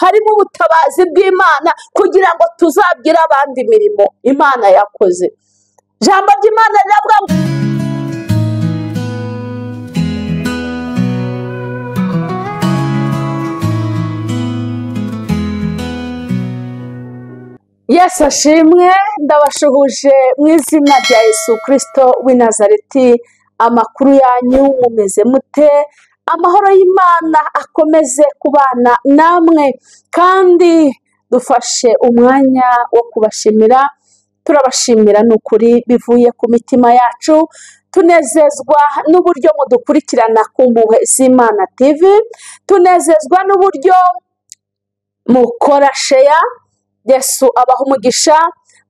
harimo ubutabazi bw'Imana, kugira ngo tuzabwire abandi imirimo Imana yakoze. Ijambo ry'Imana riravuga ngo Yesu ashimwe. Ndabashuhuje mu izina rya Yesu Kristo w'i Nazareti. Amakuru yanyu mumeze mute? Amahoro y'Imana akomeze kubana namwe, kandi dufashe umwanya wo kubashimira. Turabashimira ni ukuri bivuye ku mitima yacu. Tunezezwa n'uburyo mudukurikirana ku Mpuhwe z'Imana TV, tunezezwa n'uburyo mukora share. Yesu abaha umugisha,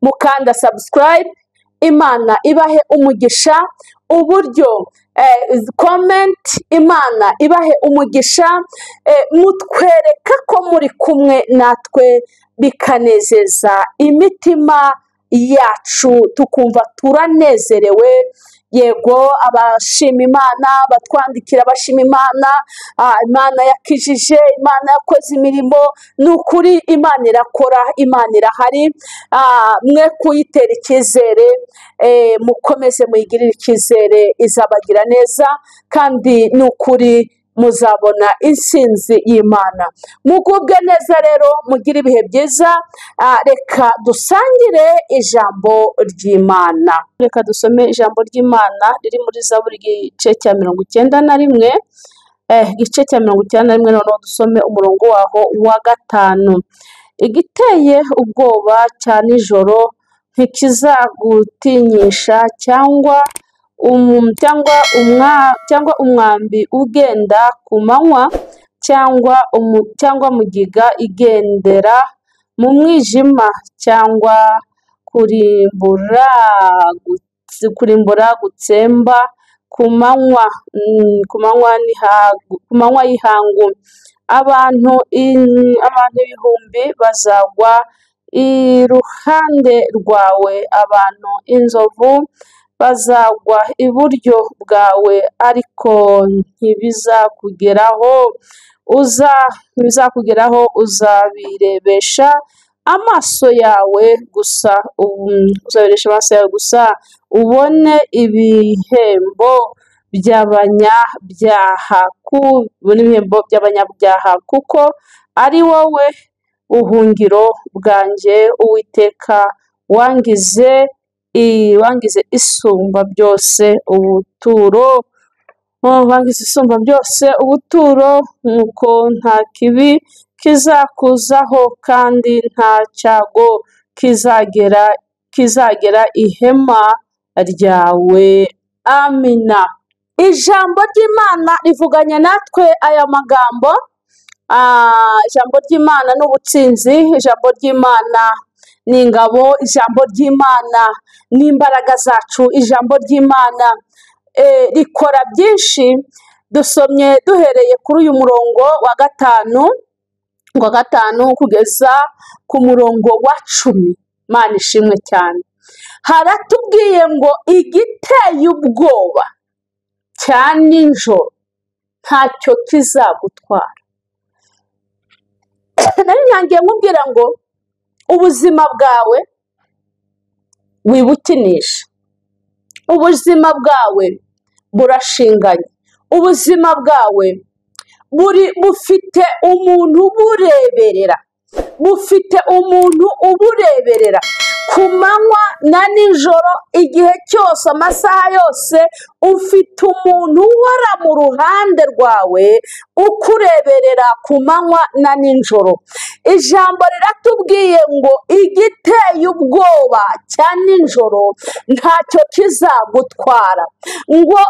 mukanda subscribe, Imana ibahe umugisha, uburyo comment, Imana ibahe umugisha, mutwereka ko muri kumwe natwe, bikanezeza imitima yacu, tukumva turanezerewe. Yego, abashima Imana batwandikira bashima Imana, Imana yakijije, Imana yakoze imirimo. Ni ukuri Imana irakora, Imana irahari. Mwe kuyitera icyizere, mukomeze muyigirire icyizere, izabagira neza, kandi ni ukuri muzabona intsinzi y'Imana. Mugubwe neza rero, mugire ibihe byiza. Reka dusangire ijambo ry'Imana. Reka dusome ijambo ry'Imana riri muri Zaburi igice cya 91, igice cya 91, noneho dusome umurongo waho wa 5. Igiteye ubwoba cya nijoro ntikizagutinyisha, cyangwa umwambi ugenda ku manywa, cyangwa mugiga igendera mu mwijima, cyangwa kurimbura gutsemba ku manywa y'ihangu. Abantu ibihumbi bazagwa iruhande rwawe, abantu inzovu bazagwa iburyo bwawe, ariko ntibizakugeraho. Uzabirebesha amaso yawe gusa, ubone ibihembo by'abanyabyaha, kuko ari wowe buhungiro bwanjye, Uwiteka wangize isumba byose ubuturo, nkuko nta kibi kizakuzaho, kandi nta cyago kizagera ihema ryawe. Amina. Ijambo ry'Imana rivuganye natwe aya magambo. Ijambo ry'Imana ni ubutsinzi, ijambo ry'Imana ni ingabo, ijambo ry'Imana ni imbaraga zacu, ijambo ry'Imana rikora byinshi. Dusomye duhereye kuri uyu murongo wa 5 kugeza ku murongo wa 10. Imana ishimwe cyane. Haratubwiye ngo igiteye ubwoba cya nijoro ntacyo kizagutwara. Nari ntangiye nkubwira ngo ubuzima bwawe wibukinisha, ubuzima bwawe burashinganye, ubuzima bwawe bufite umuntu ubureberera, bufite umuntu ubureberera ku manywa na nijoro, igihe cyose, amasaha yose, ufite umuntu uhora mu ruhande rwawe ukureberera ku manywa na nijoro. Ijambo riratubwiye ngo igiteye ubwoba cya nijoro ntacyo kizagutwara, ngo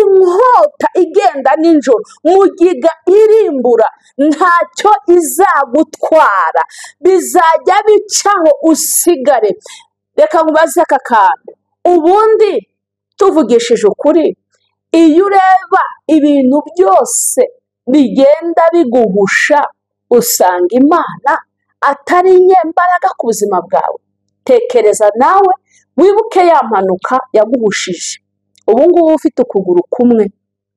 inkota igenda nijoro, mugiga irimbura, ntacyo izagutwara, bizajya bicaho usigare. Reka nkubaze aka kantu, ubundi tuvugishije ukuri, iyo ureba ibintu byose bigenda biguhusha, usanga Imana atari inyembaraga ku buzima bwawe. Tekereza nawe wibuke ya mpanuka yaguhushije. Ubu ngubu ufite ukuguru kumwe,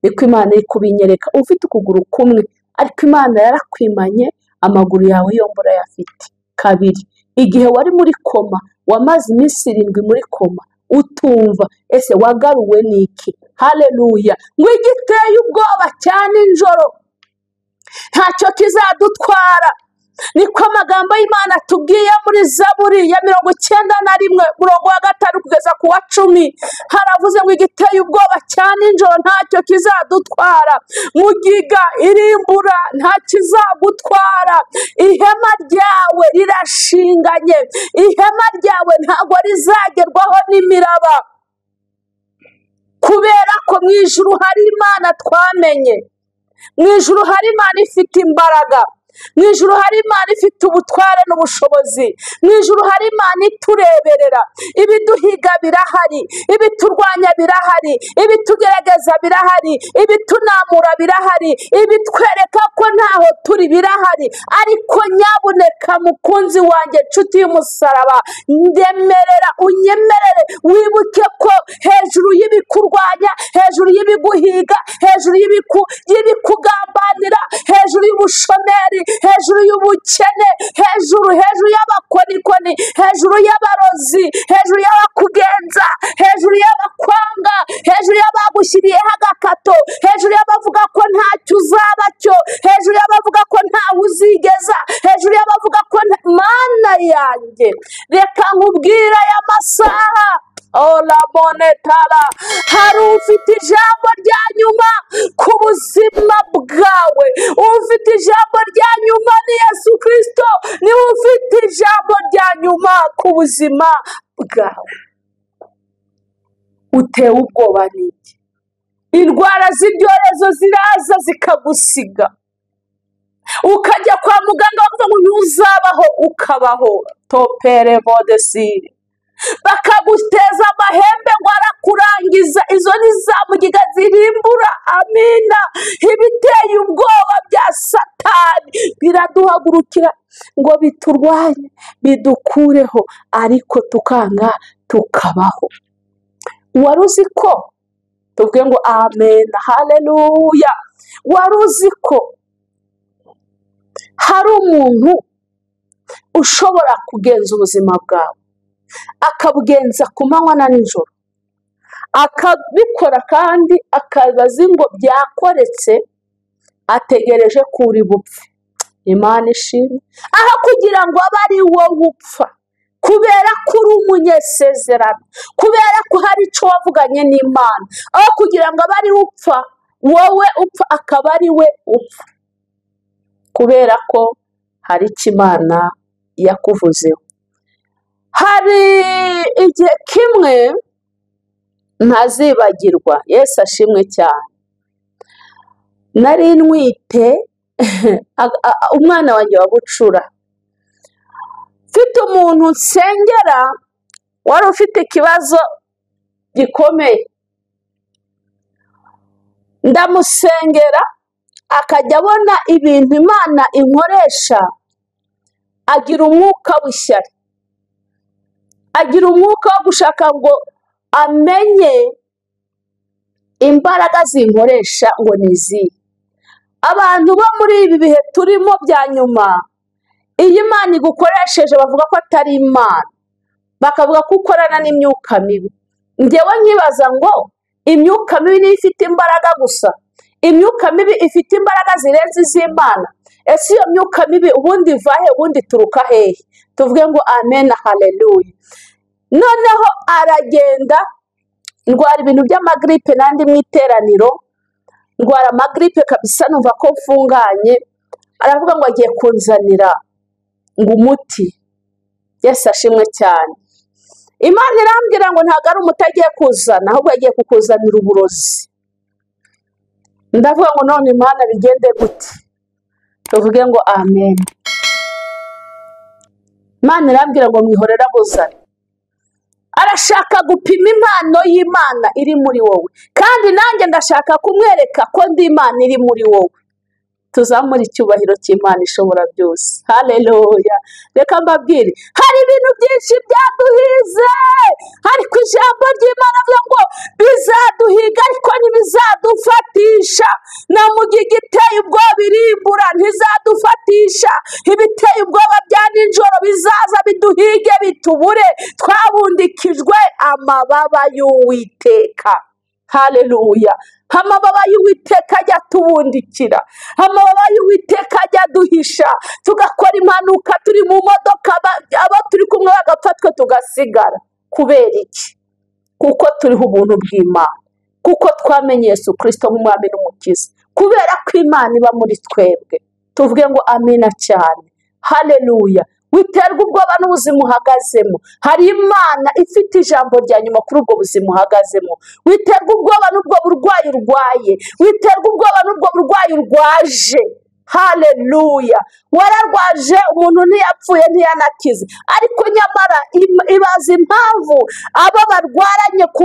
niko Imana iri kubinyereka, ufite ukuguru kumwe, ariko Imana yarakwimanye Amaguru yawe yombi urayafite. Kabiri, igihe wari muri koma, wamaze iminsi 7 muri koma utumva, ese wagaruwe n'iki? Haleluya! Ngo igiteye ubwoba cya nijoro ntacyo kizadutwara. Niko amagambo y'Imana atubwiye muri Zaburi ya 91 umurongo wa 5 kugeza ku wa 10. Haravuze ngo igiteye ubwoba cya nijoro ntacyo kizadutwara, mugiga irimbura nta kizagutwara. Ihema ryawe rirashinganye, ihema ryawe ntabwo rizagerwaho n'imiraba, kubera ko mu ijuru hari Imana twamenye, mu ijuru hari Imana ifite imbaraga, mu ijuru hari Imana ifite ubutware n'ubushobozi, mu ijuru hari Imana itureberera. Ibiduhiga birahari, ibiturwanya birahari, ibitugerageza birahari, ibitunamura birahari, ibitwereka ko ntaho turi birahari. Ariko nyabuneka mukunzi wanjye, nshuti y'umusaraba, ndemerera, unyemerere wibuke ko hejuru y'ibikurwanya, hejuru y'ibiguhiga, hejuru y'ibikugambanira, hejuru y'ubushomeri, hejuru y'ubukene, hejuru y'abakonikoni, hejuru y'abarozi, hejuru y'abakugenza, hejuru y'abakwanga, hejuru y'abagushyiriyeho agakato, hejuru y'abavuga ko ntacyo uzaba cyo, hejuru y'abavuga ko ntawe uzigeza, hejuru y'abavuga ko Mana yanjye, reka nkubwire aya masaha. Ola monetara, hari ufite ijambo rya nyuma ku buzima bwawe. Ufite ijambo rya nyuma ni Yesu Kristo, niwe ufite ijambo rya nyuma ku buzima bwawe. Utewe ubwoba n'iki? Indwara z'ibyorezo ziraza zikagusiga, ukajya kwa muganga bakavuga ngo ntuzabaho, ukabaho. Topere vodesire, bakaguteza amahembe ngo arakurangiza. Izo ni za mugiga zirimbura. Amina. Ibiteye ubwoba bya Satani biraduhagurukira ngo biturwanye, bidukureho, ariko tukanga tukabaho. Wari uzi ko tuvuge ngo amen, haleluya. Wari uzi ko hari umuntu ushobora kugenza ubuzima bwawe, akabugenza ku manywa na nijoro, akabikora kandi akabaza ngo byakoretse, ategereje ko uri bupfe. Imana ishimwe. Aho kugira ngo abe ari wowe upfa, kubera ko uri umunyesezerano, kubera ko hari icyo wavuganye n'Imana, aho kugira ngo abe ari upfa, wowe upfa akaba ari we upfa, kubera ko hari icyo Imana yakuvuzeho. Hari igihe kimwe ntazibagirwa, Yesu ashimwe cyane, nari ntwite umwana wanjye wa bucura, mfite umuntu nsengera wari ufite ikibazo gikomeye, ndamusengera akajya abona ibintu Imana inkoresha, agira umwuka w'ishyari, agira umwuka wo gushaka ngo amenye imbaraga zinkoresha ngo ni izihe. Abantu bo muri ibi bihe turimo bya nyuma, iyo Imana igukoresheje bavuga ko atari Imana, bakavuga ko ukorana n'imyuka mibi. Njyewe nkibaza ngo imyuka mibi niyo ifite imbaraga gusa? Imyuka mibi ifite imbaraga zirenze iz'Imana? Ese iyo myuka mibi ubundi iva he, ubundi ituruka hehe? Tuvuge ngo amen, haleluya. Noneho aragenda, ndwara ibintu by'amagripe n'andi mu iteraniro, ndwara amagripe kabisa, numva ko mfunganye. Aravuga ngo agiye kunzanira ngo umuti. Yesu ashimwe cyane. Imana irambwira ngo ntabwo ari umuti agiye kuzana, ahubwo agiye kukuzanira uburozi. Ndavuga ngo none Imana bigende gute? Tuvuge ngo amen. Imana irambwira ngo mwihorere abuzane. Arashaka gupima impano y'Imana iri muri wowe, kandi nanjye ndashaka kumwereka ko ndi Imana iri muri wowe. Tuzamure icyubahiro cy'Imana ishobora byose. Haleluya. Reka mbabwire, hari ibintu byinshi byaduhize, ariko ijambo ry'Imana avuga ngo bizaduhiga ariko ntibizadufatisha. Na mugiga iteye ubwoba irimbura ntizadufatisha. Ibiteye ubwoba bya nijoro bizaza biduhige bitubure, twabundikijwe amababa y'Uwiteka. Haleluya. Amababa y'Uwiteka ajya atubundikira, amababa y'Uwiteka ajya aduhisha, tugakora impanuka turi mu modoka, abo turi kumwe bagapfa twe tugasigara. Kubera iki? Kuko turiho ubuntu bw'Imana, kuko twamenye Yesu Kristo nk'umwami n'umukiza, kubera ko Imana iba muri twebwe. Tuvuge ngo amina cyane. Haleluya. Witerwa ubwoba n'ubuzima uhagazemo. Hari Imana ifite ijambo rya nyuma kuri ubwo buzima uhagazemo. Witerwa ubwoba n'ubwo burwayi urwaye, witerwa ubwoba n'ubwo burwayi urwaje. Haleluya. Wararwaje umuntu ntiyapfuye ntiyanakize, ariko nyamara ibaza impamvu abo barwaranye ku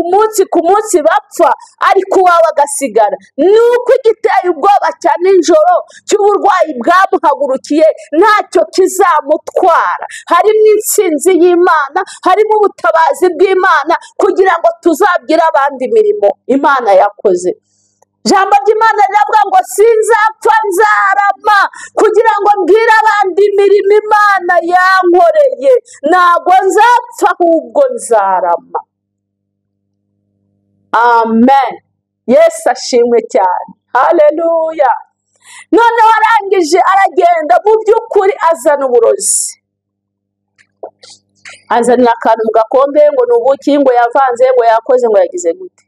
munsi bapfa, ariko uwawe agasigara. Ni uko igiteye ubwoba cya nijoro cy'uburwayi bwamuhagurukiye ntacyo kizamutwara. Harimo intsinzi y'Imana, harimo ubutabazi bw'Imana, kugira ngo tuzabwire abandi imirimo Imana yakoze. Ijambo ry'Imana riravuga ngo sinzapfa nzarama, kugira ngo mbwire abandi imirimo Imana yankoreye. Ntabwo nzapfa ahubwo nzarama. Amen. Yesu ashimwe cyane. Haleluya. Noneho arangije aragenda, mu by'ukuri azana uburozi, azanira akantu mu gakombe ngo ni ubuki, ngo yavanze, ngo yakoze, ngo yagize gute.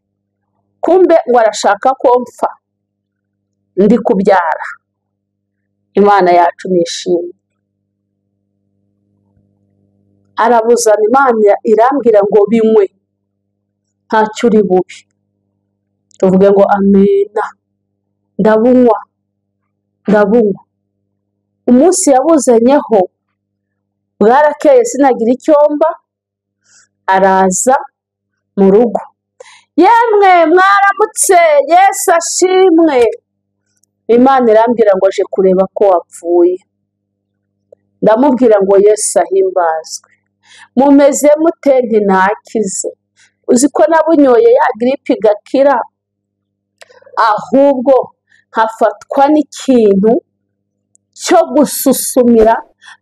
Kumbe ngo arashaka ko mpfa ndi kubyara. Imana yacu nishimye. Arabuzana, Imana irambwira ngo binywe, ntacyo uri bubi. Tuvuge ngo amena. Ndabunywa, ndabunywa. Umunsi yabuzanyeho bwarakeye, sinagira icyomba, araza mu rugo. Yemwe mwaramutse, Yesu ashimwe. Imana irambwira ngo aje kureba ko wapfuye. Ndamubwira ngo Yesu ahimbazwe. Mumeze mute? Nti nakize. Uzi ko nabunyoye ya giripe igakira, ahubwo nkafatwa n'ikintu cyo gususumira,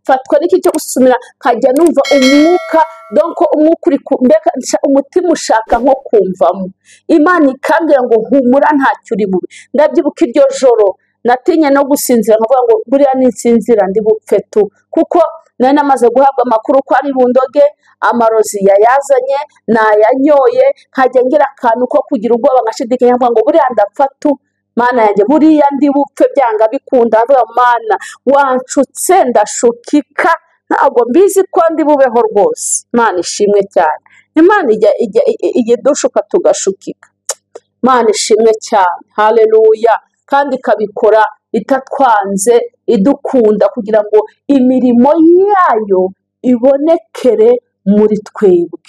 mfatwa n'ikintu cyo gususumira, nkajya numva umwuka, donc umwuka uri mbega umutima ushaka nko kumvamo. Imana ikambwira ngo humura ntacyo uri bube. Ndabyibuka iryo joro natinye no gusinzira, nkavuga ngo buriya ninsinzira ndi bupfe tu, kuko nari namaze guhabwa amakuru ko ari bundoge, amarozi yayazanye nayanyoye, nkajya ngira akantu ko kugira ubwoba, nkashidikanya nkavuga ngo buriya ndapfa tu, Mana yanjye buriya ndi bupfe byanga bikunda. Ndavuga Mana wanshutse ndashukika, ntabwo mbizi ko ndi bubeho rwose. Imana ishimwe cyane. Imana ijya idushuka tugashukika. Imana ishimwe cyane. Haleluya. Kandi ikabikora itatwanze, idukunda, kugira ngo imirimo yayo ibonekere muri twebwe.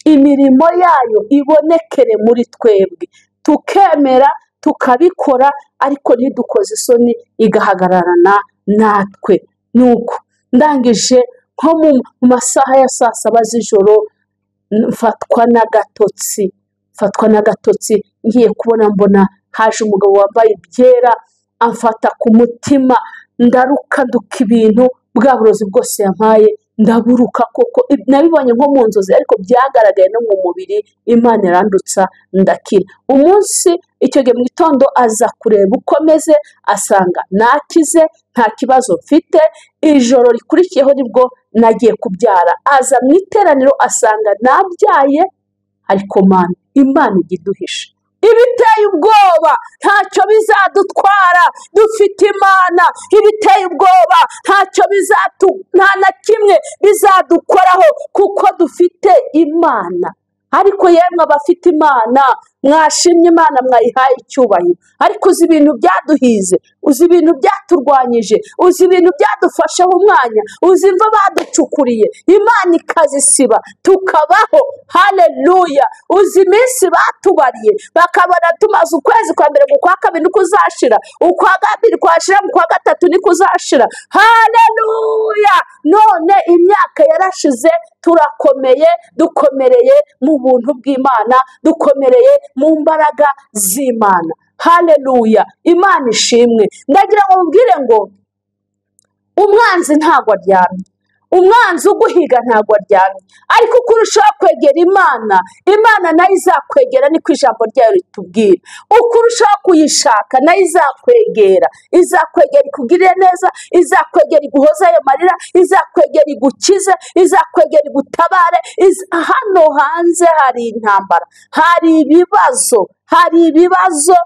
Imirimo yayo ibonekere muri twebwe, tukemera tukabikora, ariko ntidukoze isoni, igahagararana natwe. Nuko ndangije nko mu masaha ya saa saba z'ijoro, mfatwa n'agatotsi, ngiye kubona mbona haje umugabo wambaye ibyera, amfata ku mutima, ndaruka nduka ibintu, bwa burozi bwose yampaye ndaburuka koko. Nabibonye nko mu nzozi, ariko byagaragaye no mu mubiri. Imana irandutsa ndakira. Umunsi icyo gihe mu gitondo aza kureba uko meze, asanga nakize nta kibazo mfite. Ijoro rikurikiyeho nibwo nagiye kubyara, aza mu iteraniro asanga nabyaye. Ariko Mana, Imana ijya iduhisha ibiteye ubwoba, ntacyo bizadutwara, dufite Imana. Ibiteye ubwoba ntacyo nta na kimwe bizadukoraho, kuko dufite Imana. Ariko yemwe abafite Imana Mwashimye Imana, mwayihaye icyubahiro. Ariko uzi ibintu byaduhize, uzi ibintu byaturwanyije, uzi ibintu byadufasheho umwanya, uzi imva baducukuriye, Imana ikazisiba tukabaho. Haleluya! Uzi iminsi batubariye, bakabona tumaze ukwezi kwa mbere, mu kwa kabiri niko uzashira, ukwa kabiri kwashira, mu kwa gatatu niko uzashira. Haleluya! None imyaka yarashize, turakomeye, dukomereye mu buntu bw'Imana, dukomereye mu mbaraga z'Imana. Haleluya! Imana ishimwe. Ndagira ngo mubwire ngo umwanzi ntabwo aryamye, umwanzi uguhiga ntabwo aryamye, ariko uko urushaho kwegera Imana, Imana nayo izakwegera, niko ijambo ryayo ritubwira. Uko urushaho kuyishaka nayo izakwegera, izakwegera ikugirire neza, izakwegera iguhoze ayo marira, izakwegera igukize, izakwegera igutabare. Hano hanze hari intambara, hari ibibazo, hari ibibazo.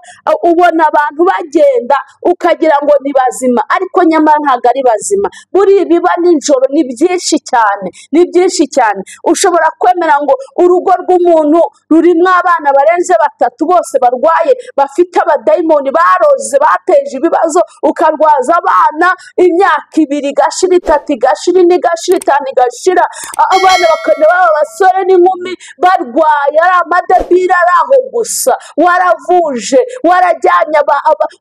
Ubona abantu bagenda ukagira ngo ni bazima, ariko nyamara ntabwo ari bazima. Buri ibiba nijoro ni byinshi cyane, ni byinshi cyane. Ushobora kwemera ngo urugo rw'umuntu rurimo abana barenze batatu bose barwaye, bafite abadayimoni baroze, bateje ibibazo, ukarwaza abana imyaka 2 igashira, 3 igashira, 4 igashira, 5 igashira, abana bakajya baba abasore n'inkumi barwaye, ari amadebire ari aho gusa. Waravuje, warajyanye,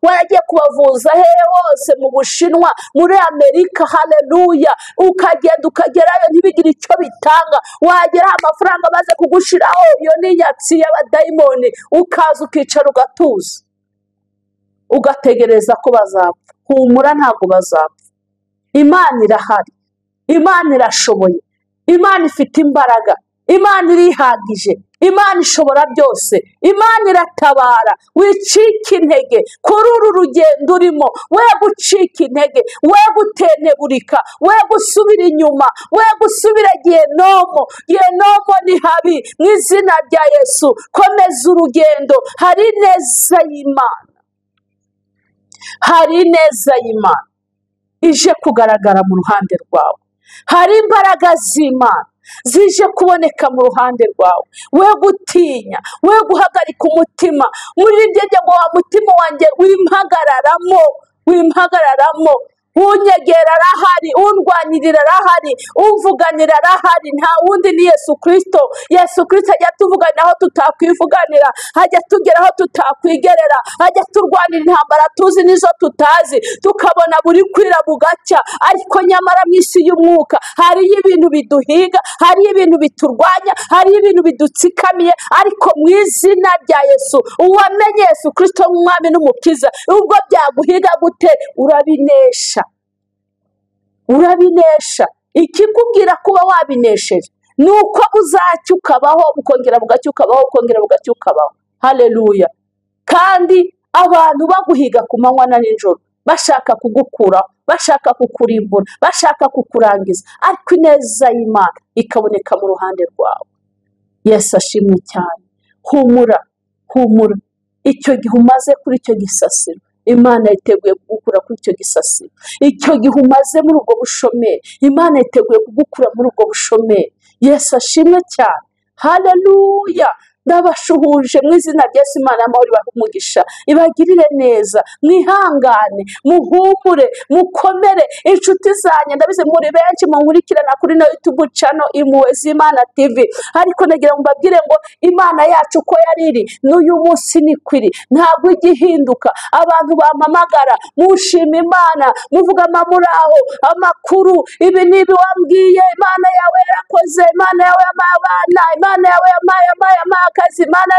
waragiye kubavuza hehe hose, mu Bushinwa, muri Amerika. Haleluya! Ukagenda ukagerayo ntibigire icyo bitanga, wagera amafaranga amaze kugushiraho, iyo ni inyatsi y'abadayimoni, ukaza ukicara ugatuza, ugategereza ko bazapfa. Humura, ntabwo bazapfa. Imana irahari, Imana irashoboye, Imana ifite imbaraga, Imana irihagije, Imana ishobora byose, Imana iratabara. Wicika intege kuri uru rugendo urimo, we gucika intege, we gutenteburika, we gusubira inyuma, we gusubira gehenomo. Gehenomo ni habi. Mu izina rya Yesu, komeza urugendo. Hari ineza y'Imana, hari ineza y'Imana ije kugaragara mu ruhande rwawe, hari imbaraga z'Imana zije kuboneka mu ruhande rwawe. We gutinya, we guhagarika umutima. Muri ibyo ngo wa mutima wanjye wimpagararamo, wimpagararamo. Unyegera arahari, undwanirira arahari, umvuganira arahari, nta wundi ni Yesu Kristo. Yesu Kristo ajya tuvuganira aho tutakwivuganira, ajya tugera aho tutakwigerera, ajya turwanira intambara tuzi n'izo tutazi, tukabona buri kwira bugacya. Ariko nyamara mu isi y'umwuka hariyo ibintu biduhiga, hariyo ibintu biturwanya, hariyo ibintu bidutsikamiye, ariko mu izina rya Yesu, uwamenye Yesu Kristo nk'umwami n'umukiza, ubwo byaguhiga gute urabinesha, urabinesha. Ikikubwira kuba wabinesheje ni uko uzacya ukabaho, ukongera bugacya ukabaho, ukongera bugacya ukabaho. Haleluya! Kandi abantu baguhiga ku manywa na nijoro, bashaka kugukuraho, bashaka kukurimbura, bashaka kukurangiza, ariko ineza y'Imana ikaboneka mu ruhande rwawe. Yesu ashimwe cyane. Humura, humura. Icyo gihe umaze kuri icyo gisasiro, Imana yiteguye kugukura kuri icyo gisasiro. Icyo gihe umaze muri ubwo bushomeri, Imana yiteguye kugukura muri ubwo bushomeri. Yesu ashimwe cyane. Haleluya! Ndabashuhuje mu izina rya Yesu. Imana y'amahoro ibahe umugisha, ibagirire neza, mwihangane, muhumure, mukomere. Inshuti zanjye, ndabizi muri benshi munkurikirana kuri no YouTube channel Impuhwe z'Imana TV, ariko nagira ngo mbabwire ngo Imana yacu uko yari iri n'uyu munsi niko iri, ntabwo ijya ihinduka. Abantu bampamagara mushima Imana, muvuga muraho amakuru, ibi n'ibi wambwiye, Imana yawe yarakoze, Imana yawe yampaye abana, Imana yawe yampaye akazi, Imana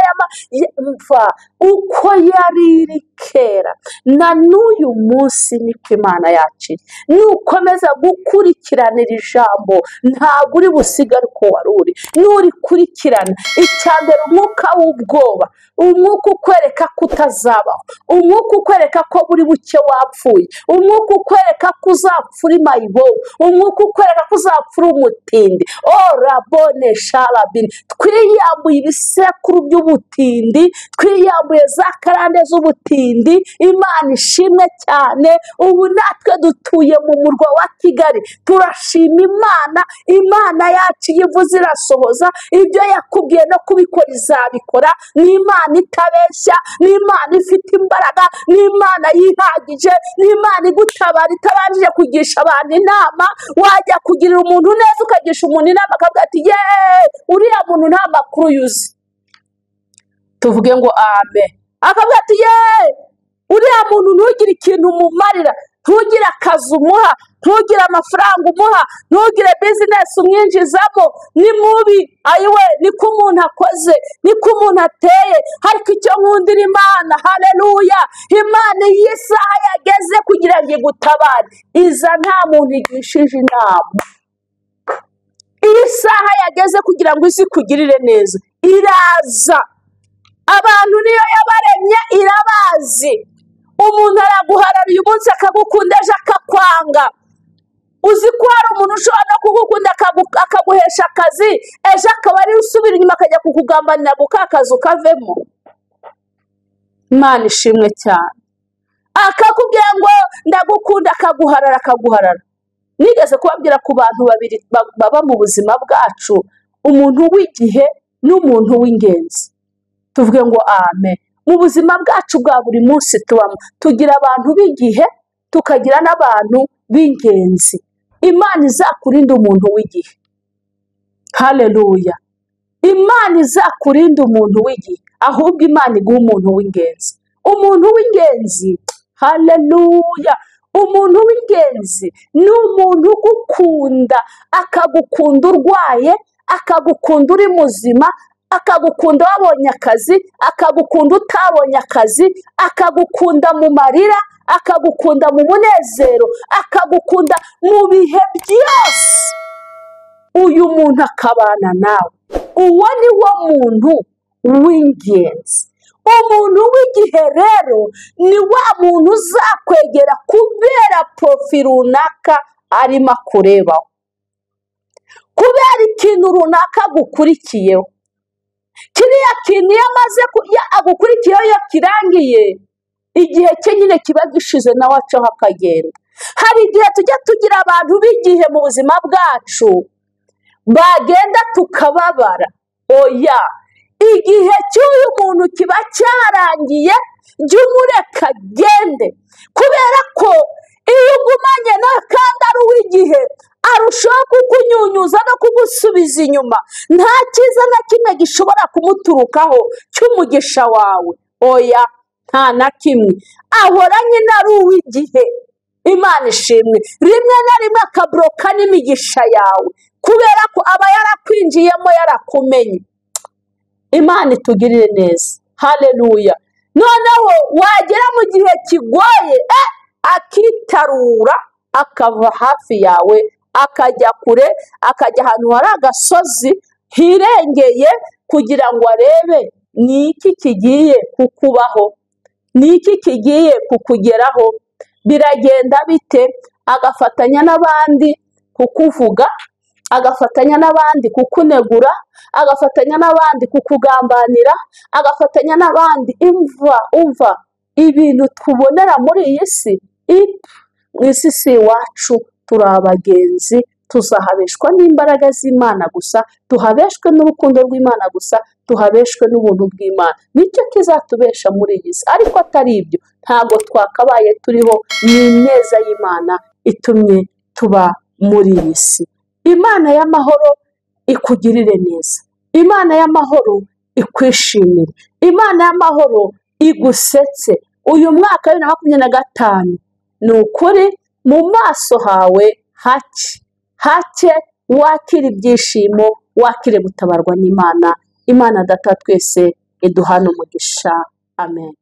mva uko yari iri kera na n'uyu munsi niko Imana yacu iri. Nukomeza gukurikiranira ijambo, ntabwo uri busigare uko wari uri. Nurikurikirana, icya mbere umwuka w'ubwoba, umwuka ukwereka ko utazabaho, umwuka ukwereka ko buri buke wapfuye, umwuka ukwereka ko uzapfa uri mayibobo, umwuka ukwereka ko uzapfa uri umutindi. Orabone sharabini, twiyambuye ibise ibisekuru by'ubutindi, twiyambuye za karande z'ubutindi. Imana ishimwe cyane. Ubu natwe dutuye mu murwa wa Kigali, turashima Imana. Imana yacu iyo ivuze irasohoza, ibyo yakubwiye no kubikora izabikora. Ni Imana itabeshya, ni Imana ifite imbaraga, ni Imana yihagije, ni Imana igutabara itabanjije kugisha abantu inama. Wajya kugirira umuntu neza ukagisha umuntu inama akavuga ati yeee, uriya muntu nta makuru yuzi, tuvuge ngo amen. Akavuga ati yeee, uriya muntu ntugire ikintu umumarira, ntugire akazi umuha, ntugire amafaranga umuha, ntugire bizinesi umwinjizamo, ni mubi. Ayiwe, niko umuntu akoze, niko umuntu ateye. Ariko icyo nkundira Imana, haleluya, Imana iyi saha yageze kugira ngo igutabare, iza nta muntu igishije inama. Iyi saha yageze kugira ngo ize ikugirire neza, iraza. Abantu niyo yabaremye irabazi. Umuntu araguharara uyu munsi akagukunda, ejo akakwanga. Uzi ko hari umuntu ushobora no kugukunda akaguhesha akazi, ejo akaba ariwe usubira inyuma akajya kukugambanira ngo ka kazi ukavemo. Imana ishimwe cyane. Akakubwira ngo ndagukunda, akaguharara akaguharara. Nigeze kubabwira ku bantu babiri baba mu buzima bwacu, umuntu w'igihe n'umuntu w'ingenzi. Tuvuge ngo amen. Mu buzima bwacu bwa buri munsi tubamo, tugira abantu b'igihe, tukagira n'abantu b'ingenzi. Imana izakurinda umuntu w'igihe. Haleluya. Imana izakurinda umuntu w'igihe, ahubwo Imana iguha umuntu w'ingenzi. Umuntu w'ingenzi, haleluya. Umuntu w'ingenzi ni umuntu ugukunda, akagukunda urwaye, akagukunda uri muzima, akagukunda wabonye akazi, akagukunda utabonye akazi, akagukunda mu marira, akagukunda mu munezero, akagukunda mu bihe byose. Uyu muntu akabana nawe. Uwo ni wo muntu w'ingenzi. Umuntu w'igihe rero ni wa muntu uzakwegera kubera porofi runaka arimo akurebaho, kubera ikintu runaka agukurikiyeho. Kiriya kintu iyo amaze agukurikiyeho, iyo kirangiye, igihe cye nyine kiba gishize, nawe acaho akagenda. Hari igihe tujya tugira abantu b'igihe mu buzima bwacu bagenda tukababara. Oya, igihe cy'uyu muntu kiba cyarangiye, jya umureka agende, kubera ko iyo ugumanye nawe kandi ari uw'igihe, arushaho kukunyunyuza no kugusubiza inyuma. Nta cyiza na kimwe gishobora kumuturukaho cy'umugisha wawe. Oya, nta na kimwe. Ahora nyine ari uw'igihe. Imana ishimwe. Rimwe na rimwe akabroka n'imigisha yawe, kubera ko aba yarakwinjiyemo, yarakumenye. Imana itugirire neza. Haleluya. Noneho wagera mu gihe kigoye, akitarura, akava hafi yawe, akajya kure, akajya ahantu hari agasozi hirengeye, kugira ngo arebe ni iki kigiye kukubaho, ni iki kigiye kukugeraho, biragenda bite. Agafatanya n'abandi kukuvuga, agafatanya n'abandi kukunegura, agafatanya n'abandi kukugambanira, agafatanya n'abandi. Umva ibintu tubonera muri iyi si. Mu isi si iwacu, turi abagenzi, tuzahabeshwa n'imbaraga z'Imana gusa, tuhabeshwe n'urukundo rw'Imana gusa, tuhabeshwe n'ubuntu bw'Imana. Nicyo kizatubesha muri iyi si. Ariko atari ibyo, ntabwo twakabaye turiho. Ni ineza y'Imana itumye tuba muri iyi si. Imana y'amahoro ikugirire neza. Imana y'amahoro ikwishimire. Imana y'amahoro igusetse. Uyu mwaka wa 2025 ni ukuri mu maso hawe hake hake, wakira ibyishimo, wakire gutabarwa n'Imana. Imana Data twese iduhane umugisha. Amen.